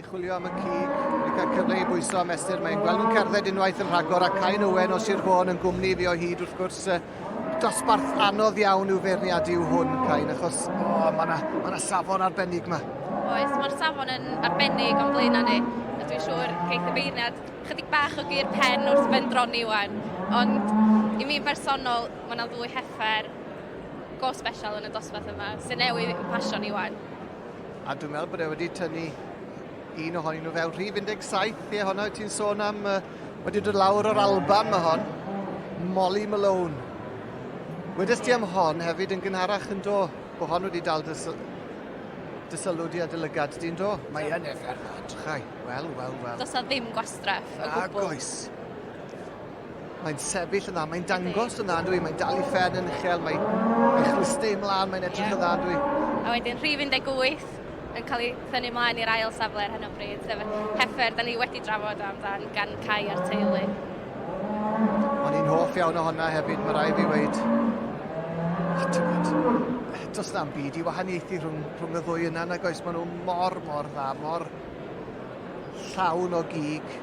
chwilio am y cig, wedi cael cyfle i bwyso a mesur. Mae'n gweld nhw'n cerdded unwaith yn rhagor a Cain Owen o Sir Fôn yn gwmni fi o hyd wrth gwrs. Dosbarth anodd iawn i'w feirniadu yw hwn, Cain, achos oh, mae yna ma safon arbennig yma. Oes, mae'r safon yn arbennig o'n blaenau ni. A dwi'n siŵr geith y beirniad chydig bach o gur pen wrth bendroni wan. Ond i mi'n bersonol, mae yna ddwy heffer go special yn y dosbarth yma sy'n newydd i'w pasio ni wan. A dwi'n meddwl bod e wedi tynnu un ohonyn nhw fewn. Rhif 17, ie, honna ti'n sôn am, uh, wedi dod lawr o'r Alban mae hon. Molly Malone. Wedes ti am hon hefyd yn gynharach yn do, bod hon wedi dal dy, dy sylw di a dy lygad di'n do? Mae yn effer dda, drychau. Wel, wel, wel. Does na ddim gwastraff o gwbl. Nagoes. Mae'n sefyll yn dda, mae'n dangos yn dda, dwi. Mae'n dal i ffen yn uchel, mae'n mae chlystau ymlaen, mae'n edrych yeah. yn dda, dwi. A wedyn rhif 18 yn cael ei thynnu ymlaen i'r ail safle ar hyn o bryd, sef heffer da ni wedi drafod amdan gan Kai a'r teulu. O'n i'n hoff iawn o honna hefyd, mae rai fi weid. A ti'n does na'm byd i wahaniaethu rhwng, rhwng y ddwy yna, nag oes, maen nhw mor, mor dda, mor llawn o gig.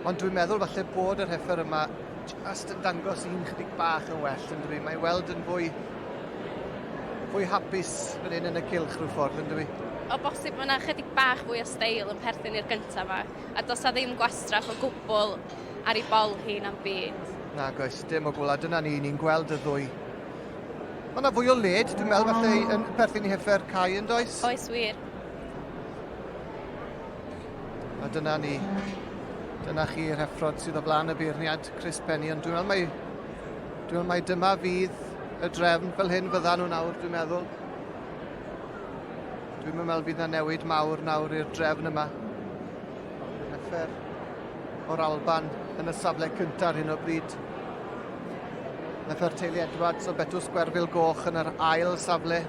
Ond dwi'n meddwl falle bod yr heffer yma just yn dangos un chydig bach yn well yn dwi. Mae'n weld yn fwy fwy hapus fan hyn yn y cylch rhyw ffordd yn dwi. O bosib mae yna chydig bach fwy o steil yn perthyn i'r gyntaf yma a does na ddim gwastraff o gwbl ar ei bol hi na'n byd. Nag oes, dim o gwbl, a dyna ni, ni'n gweld y ddwy. Mae yna fwy o led, dwi'n meddwl, falle yn perthyn i heffer Cai yn does? Oes wir. A dyna ni. Dyna chi'r heffrod sydd o flaen y beirniad, Chris Penny, ond dwi'n meddwl mai, dwi'n meddwl mai dyma fydd y drefn fel hyn fydda nhw nawr, dwi'n meddwl. Dwi'n meddwl fydd yna newid mawr nawr i'r drefn yma. Heffer o'r Alban yn y safle cyntaf ar hyn o bryd. Heffer teulu Edwards o Betws Gwerfil Goch yn yr ail safle.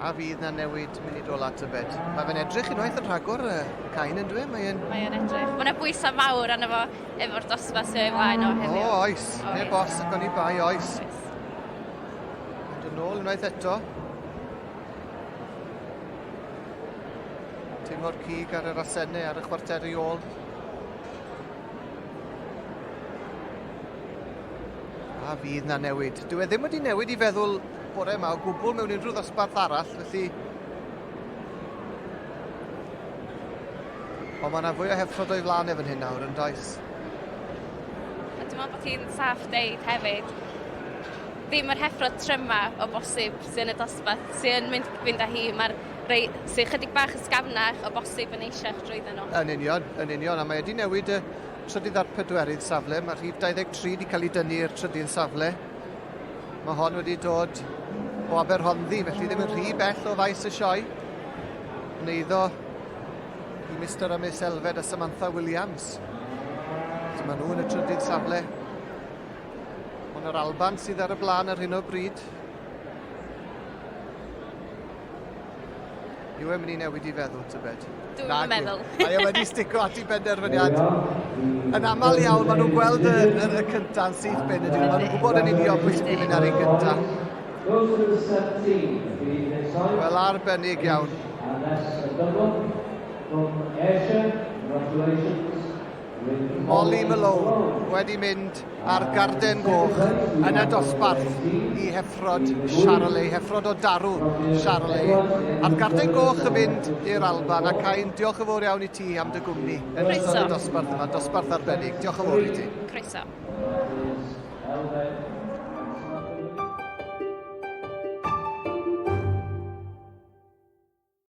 A fydd na newid munud ola tybed? Mae fe'n edrych unwaith yn rhagor y cain yn dwi? Mae'n Mae o'n edrych. Mae yna bwysau mawr arno fo efo'r dosbarth sydd o'i flaen o heddiw. O, oes. oes. Heb os ac o'n i bai, oes. oes. Ond yn ôl unwaith eto. Teimlo'r cig ar yr asennau ar y chwarteri ôl. A fydd na newid. Dyw e ddim wedi newid i feddwl bore yma o gwbl mewn unrhyw ddosbarth arall, felly... Ond mae yna fwy o heffrod o'i flaen e fan hyn nawr, yn does? A dwi'n meddwl bod hi'n saff deud hefyd, ddim yr heffrod tryma o bosib sy'n y dosbarth sy'n mynd, fynd â hi. Mae'r rei sy'n chydig bach ysgafnach o bosib yn eisiau drwyddyn nhw. Yn union, yn union, a mae wedi newid y trydydd a'r pedwerydd safle. Mae rhif 23 wedi cael ei dynnu i'r trydydd safle. Mae hon wedi dod o Aberhonddu, felly ddim yn rhy bell o faes y sioe. Yn eiddo i Mr a Miss Elfed a Samantha Williams. So maen nhw yn y trydydd safle. Ond yr Alban sydd ar y blaen ar hyn o bryd. Yw e'n mynd i newid i feddwl, tybed? Dwi'n yn meddwl. Mae e wedi stico at ei benderfyniad. Yn aml iawn, maen nhw'n gweld y, y, y cyntaf yn syth bin, ydyn nhw. Maen nhw'n gwybod yn union pwy sy'n mynd ar ein gyntaf. Wel, arbennig iawn. Molly Malone wedi mynd a'r garden goch yn y dosbarth i heffrod Charolais, heffrod o darw Charolais. A'r garden goch yn mynd i'r Alban, a Cain, diolch yn fawr iawn i ti am dy gwmni yn ystod y dosbarth yma, dosbarth arbennig. Diolch yn fawr i ti. Croeso.